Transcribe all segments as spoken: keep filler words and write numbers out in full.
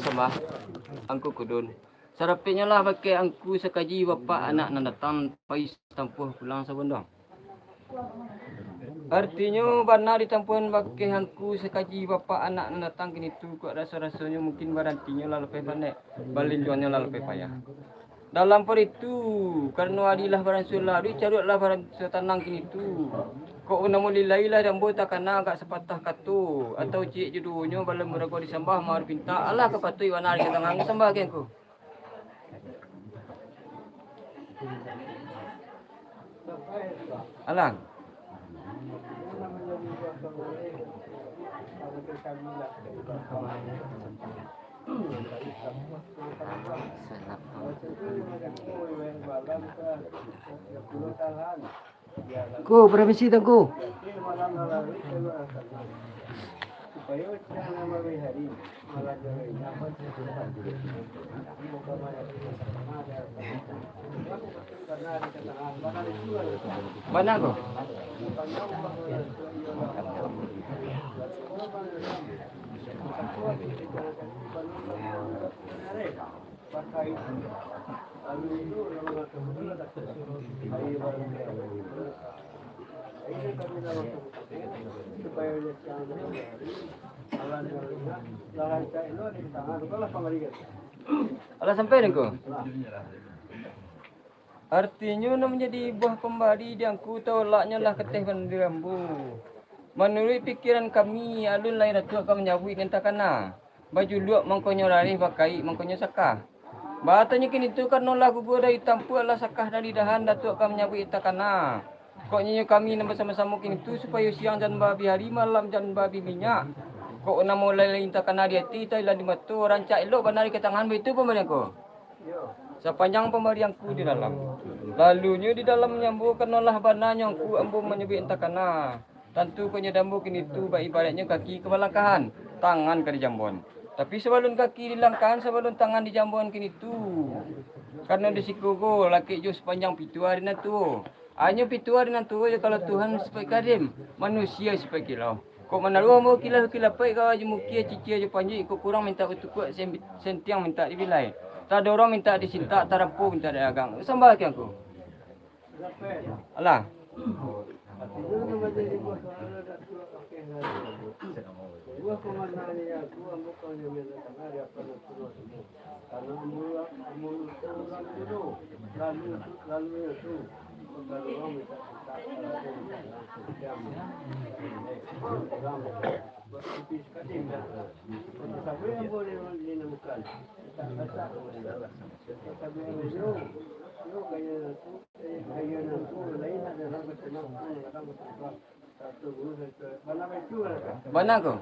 sambah, Angku Kudun. Sarapeknyo lah bakeh angku sakaji bapak anak nan datang pai satampuah pulang sabonduang. Artinyo, bana ditampuan bakeh angku sakaji bapak anak nan datang kini tu, kok raso-rasonyo mungkin barantinyo lah lapeh panek, balinjuangnyo lah lapeh payah. Dalam paritu, karano ari lah baransua laruik, caruak lah baransua tanang kini tu. Kok unamo lilai lah dambo takana agak sapatah kato, atau ciek jo duonyo balambu rago disambah, maru pintak, alah ka patuik bana di tangan sambah kengku. Alang. Ko, permisi, Tuanku. Bana ko. Alah sampai dengko. Artinyo, nan manjadi buah pambari di angku, taulaknyo lah kateh bandai rambu. Manuruik pikiran kami, alun lai Datuak ka manyabuik nan takana. Bajuluak mangkonyo rareh, bakaik mangkonyo sakah. Batanyo kini tu, karano lah gugur dari tampuak, lah sakah dari dahan, Datuak ka manyabuik takana. Kok nyo kami nan basamo-samo kini tu, supayo siang jan baabih ari, malam jan baabih minyak. Kok namo lai-lai takana di ati, tailan di mato, rancak elok bana di katangan, baitu pambari angku. Sapanjang pambari angku di dalam. Lalunyo di dalam nyambo, karano lah bana nyo angku ambo manyabuik takana. Tantu kok nyo dambo kini tu, bak ibaraiknyo kaki ka balangkahan, tangan ka dijamboan. Tapi sabalun kaki dilangkahan, sabalun tangan dijamboan kini tu, karano di siko ko lakek jo sapanjang pituah ari nan tuo. Hanyo pituah ari nan tuo jo, kalau Tuhan sipaik kadim, manusia sipaik kilau. Kok manaruah ambo kilau kilapaik, kawa jo mukia, cicia jo panjuik, kok kurang mintak batukuak, sen-, sentiang mintak dibilai, tadorong mintak disintak, tarampo mintak diagang. Sambah ka angku. Alah. Bana ko.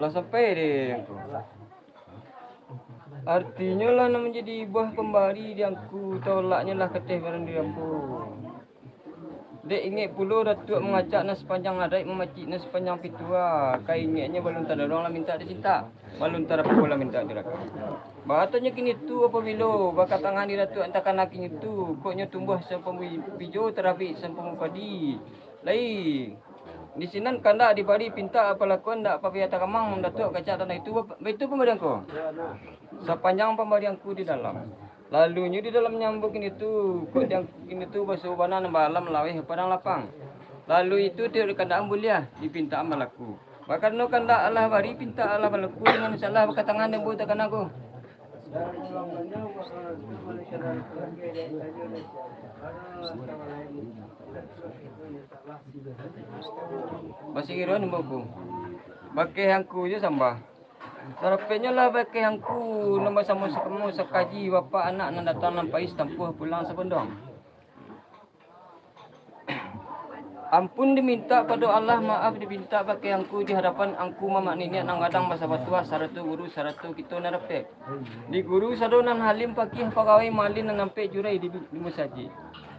Lah sampai deh. Artinyo lah nan manjadi buah pambari di angku, taulaknyo lah kateh barang di ambo. Dek ingek pulo Datuak mangacak nan sapanjang adaik, mamacik nan sapanjang pituah. Ka ingeknyo balun tadorong lah mintak disintak, balun tarapo lah mintak dirakam. Batanyo kini tu, apabilo bakatangan di Datuak takana kini tu, kok nyo tumbuah sampamo bijo, tarabik sampamo padi. Lai di sinan kandak dibari pintak, apalakuan ndak papiah takamang, Datuak kacak tanah itu, baitu pambari angku. Sapanjang pambari angku di dalam. Lalunyo di dalam nyambo kini tu, kok di angku kini tu, baso bana nan baalam laweh padang lapang. Lalu itu tiok di kandak buliah, dipintakan balaku. Bakarano kandak alah bari, pintak alah balaku, jangan salah bakatangan dan buah takana ko. Basigiron buku. Bakeh angku jo sambah. Sarapeknyo lah bakeh angku, nan basamo-samo sakaji bapak anak nan datang nan pai satampuah pulang sabonduang. Ampun dimintak pado Allah, maaf dipintak bakeh angku di hadapan angku mamak niniak nan gadang basapatuah, sarato guru, sarato kito nan rapek. Di guru sado nan halim, pakih, pagawai, malin nan ampek jurai di, di musajik.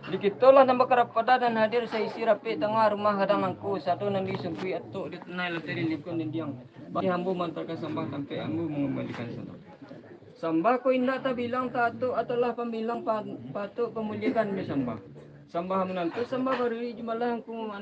Di kito lah nan bakarapadan nan hadir saisi rapek tangah rumah gadang nangko, sado nan disungkuik atok di tanah lantai di lingkuang dindiang. Bakeh ambo mantarkan sambah, tampek ambo mangambalikan salam. Sambah ko indak tabilang, taatok atalah pambilang, pa-, patok pamuliakan jo sambah. Sambah manantu, sambah baruri, jumalah angku mamak